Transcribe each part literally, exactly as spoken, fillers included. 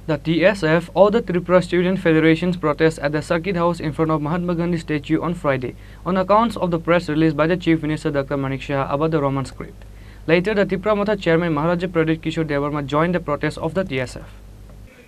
The T S F, or the Tripura Student Federation's protest at the Circuit House in front of Mahatma Gandhi statue on Friday on accounts of the press release by the Chief Minister Doctor Manik Saha about the Roman script. Later, the Tipra Motha chairman Maharaja Pradyut Kishore Debbarma joined the protest of the T S F.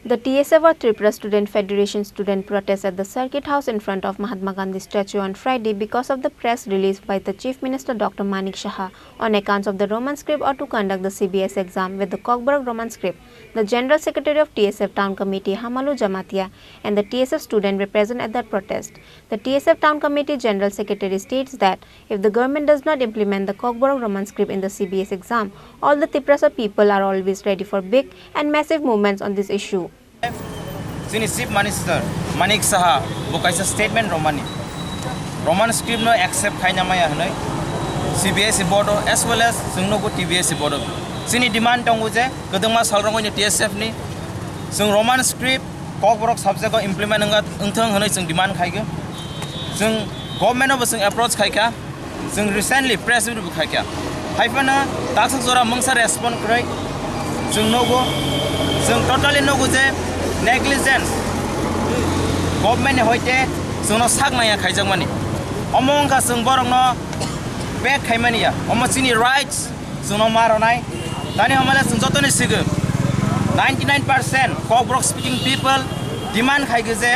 The T S F or Tripura Student Federation student protest at the Circuit House in front of Mahatma Gandhi statue on Friday because of the press release by the Chief Minister Doctor Manik Saha on accounts of the Roman script or to conduct the C B S exam with the Kokborok Roman script. The General Secretary of T S F Town Committee Hamalu Jamatia and the T S F student were present at that protest. The T S F Town Committee General Secretary states that if the government does not implement the Kokborok Roman script in the C B S exam, all the Tiprasa people are always ready for big and massive movements on this issue. Chini Chief Minister Manik Saha bo kaisa statement romani, Roman script no accept khaina maya hwnwi C B S E board o as well as chwng nugo T B S E board o. Chini demand tongo je kwdwngma salrogwi ni T S F ni chwng Roman script Kokborok subject o implement wngya wngthong hwnwi chwng demand khaikha. Chwng government o bo chwng approach khaikha. Chwng recently press release bo khaikha. Haiphano taksuk jora mungsa respond kwrwi chwng nugo. Chwng totally nugo je negligence government ni hoite chwngno sak naiya khaijakmani. Omo wngkha chwng borokno back khaimani ya. Omo chini rights chwngno ma rwnai. Tani hamale chwng jotoni sigw ninety nine percent Kokborok speaking people demand khaikha je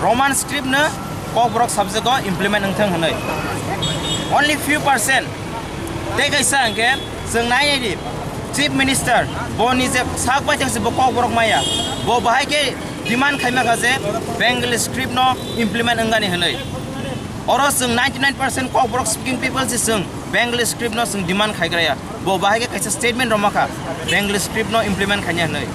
Roman script no Kokborok subject o implement wngthang hwnwi. Only few percent. Tei kaisa hwnkhe chwng nai nai di, Chief Minister bo ni je sak bai thang se bo Kokborok maya, bo bahai khe demand khaima kha je Bengali script no implement wngani hwnwi. Oro chwng ninety nine percent Kokborok speaking people se chwng Bengali script no chwng demand khaigraya. Bo bahai khe kaisa statement rwma kha Bengali script no implement khaina hwnwi.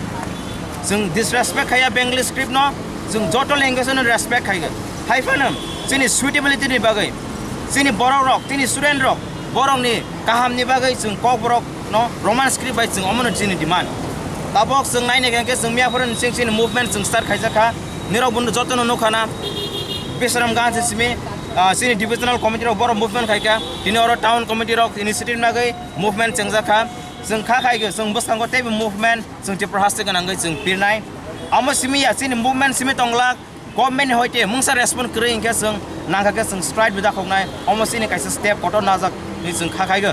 Chwng disrespect khaiya Bengali script no, chwng joto language no respect khaigo. Haiphano chini suitability ni bagwi, chini borok rok, chini student rok, borok ni kaham ni bagwi chwng Kokborok no Roman script bai chwng omono chini demand. Tabok chwng naina hwnkhe chwng miya phoro ni chwng chini movement chwng start khaijak kha. Nirok bo joto no nukha na Bisram Ganj simi, ah, chini divisional committee rok borok movement khaikha. Tini oro town committee rok initiative nagwi movement chengjak kha. Chwng kha khai khe chwng bwskango teibo movement chwng Tripura haste gwnangwi chwng pirnai. Amo simi ya chini movement simi tonglak government ni hoite mungsa respond kwrwi hinkhe chwng nangkha khe chwng strike bo dakhoknai. Omo chini kaisa step kotor najak ni chwng kha khai khe.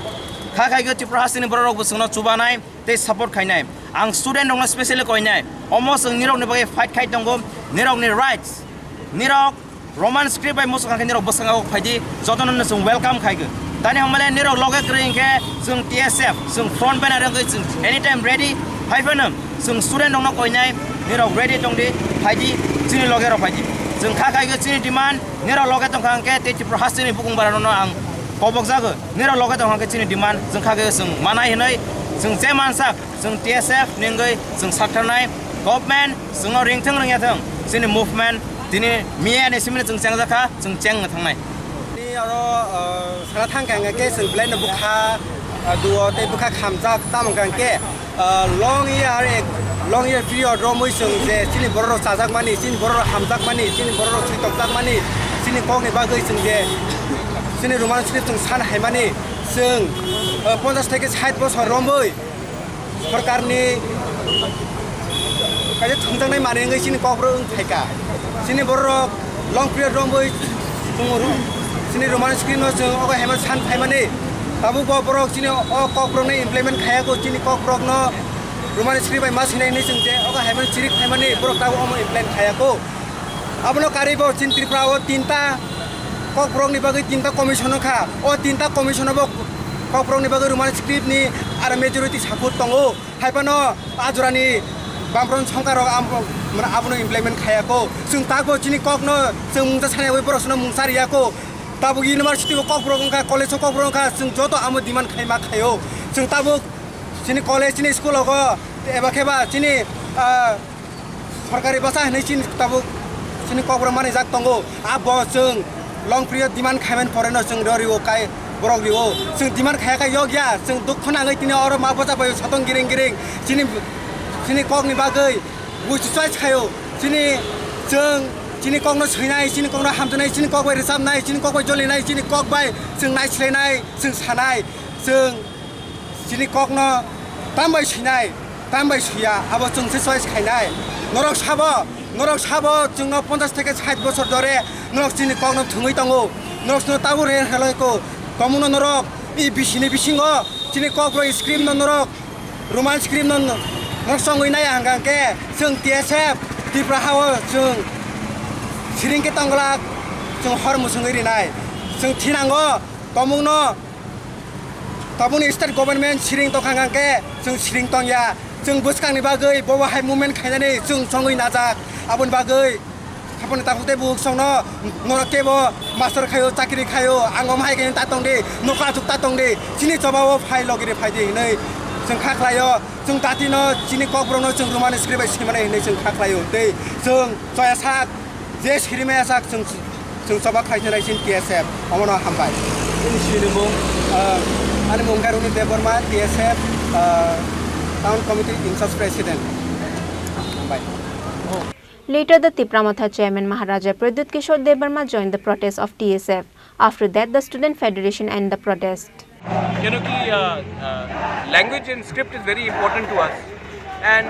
Kha khai khe Tripura haste ni borok rok bo chwngno chubanai tei support khainai. Ang student rokno specially koinai. Omo chwng nirok ni bagwi fight khai tongo. Nirok ni rights. Nirok Roman script bai muchung kha khe nirok bwskango phaidi, jotono no chwng welcome khai khe. Tani hamale nirok loge kwrwi hinkhe chwng T S F, chwng front banner wngwi chwng anytime ready. Haiphano chwng student rokno koinai, nirok ready tongdi, phaidi, chini loge rok phaidi. Chwng kha khai khe chini demand, nirok loge tongkha hinkhe tei Tripura hasteni bukung bara rokno ang kobok jago. Nirok loge tongkha hinkhe chini demand, chwng kha khe chwng manai hinwi, chwng je mansak, chwng T S F ni wngwi chwng saktharnai government chwngno ringthwng ringyathwng, chini movement tini miya ni simi chwng chengjakha, chwng chengno thangnai. Ni oro, ah, sana thangkha hwnkhe chwng belai no bwkha, ah, duo tei bwkha khamjak, tamo hwnkhe, ah, long year, long year period romwi chwng je chini borok rok chajakmani, chini borok rok hamjakmani, chini borok rok swi tokjakmani, chini kokni bagwi chwng je chini Roman script chwng san haimani, chwng, ah, ponchash theke sait bosor romwi, sorkarni kaisa thumjaknai manwi wngwi chini kokborok wng phaikha. Chini bororok long period romwi chini Roman script no chwng ogo haima san phaimani. Tabuk bo borok chini o kokborokno implement khayakho, chini kokborokno Roman script bai ma swinai hinwi chwng je ogo haima chirik phaimani, borok tabuk omo implement khayakho. Abono karwi bo chini Tripura o tinta kokborokni bagwi tinta commission wngkha. O tinta commission o bo kokborokni bagwi Roman script ni aro majority support tongo. Haiphano a jorani Bamfront songkar rok am-, mane abono implement khayakho. Chwng takbo chini kokno chwng mungsa sanaiwi borok chwngno mungsa riyakho. Tabuk university o kokborok wngkha, college o kokborok wngkha, chwng joto amo demand khaima khaio. Chwng tabuk chini college, chini school rogo eba kheba chini, ah, sorkari bwsa hinwi chini tabuk chini kokborok manijak tongo. Abo chwng long period demand khaimani poreno chwng ro rio kai borok rio. Chwng demand khaya khe yokya, chwng dukho nangwi tini oro ma bwsa bai satong giring giring chini, chini kokni bagwi buchi choice khaio. Chini chwng chini kokno swinai, chini kokno hamjaknai, chini kok bai rwchapnai, chini kok bai jolinai, chini kok bai chwng naislainai, chwng sanai, chwng chini kokno tam bai swinai, tam bai swiya, abo chwng se choice khainai. Norok sabo, norok sabo chwngno ponchash theke sait bochor dore norok chini kokno thwngwi tongo. Norok chwngno tabuk reng helai ko. Tomungno norok i bisini bisingo chini kokborok script no norok Roman script no norok chongwi nai hwnkha khe chwng T S F Tripura hao chwng siring khe tongglak, chwng hor mwswngwi rinai. Chwng thinango tomungno Tabukni state government siring tongkha hwnkha khe chwng siring tongya. Chwng bwskangni bagwi bobo hai movement khainani chwng chongwi najak. Aboni bagwi khapangni takhuk tei bukhuk songno norok kebo master khaio, chakri khaio, ang omo hai khe ta tongdi, nokha achuk ta tongdi, chini chobao phai logiri phaidi hinwi chwng kha khlaio. Chwng datino chini kokborokno chwng Roman script bai simani hinwi chwng kha khlaio. Tei chwng choya sak je sirimaya sak chwng, chwng choba khlainai chini T S F. Omono hambai. Chini sinimung, ah, ani mung khe Roni Debbarma, T S F, ah, Town Committee in charge President. Hambai. Later, the Tipra Motha chairman Maharaja Pradyut Kishore Debbarma joined the protest of T S F. After that, the Student Federation ended the protest. क्योंकि language and script is very important to us and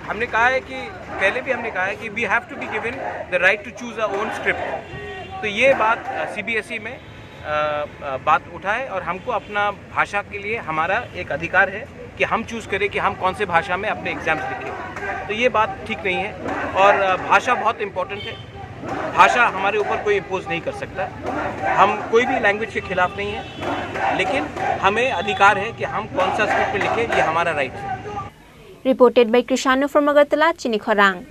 हमने कहा है कि पहले भी हमने कहा है कि we have to be given the right to choose our own script। तो ये बात सीबीएसई में अ, अ, बात उठाए और हमको अपना भाषा के लिए हमारा एक अधिकार है कि हम चूज करें कि हम कौन से भाषा में अपने एग्जाम्स लिखें। तो ये बात ठीक नहीं है और अ, भाषा बहुत इम्पोर्टेंट है। भाषा हमारे ऊपर कोई इम्पोज नहीं कर सकता। हम कोई भी लैंग्वेज के खिलाफ नहीं है, लेकिन हमें अधिकार है कि हम कौन सा स्क्रिप्ट में लिखें, ये हमारा राइट है। Reported by Krishanu from Agartala, Chini Khorang.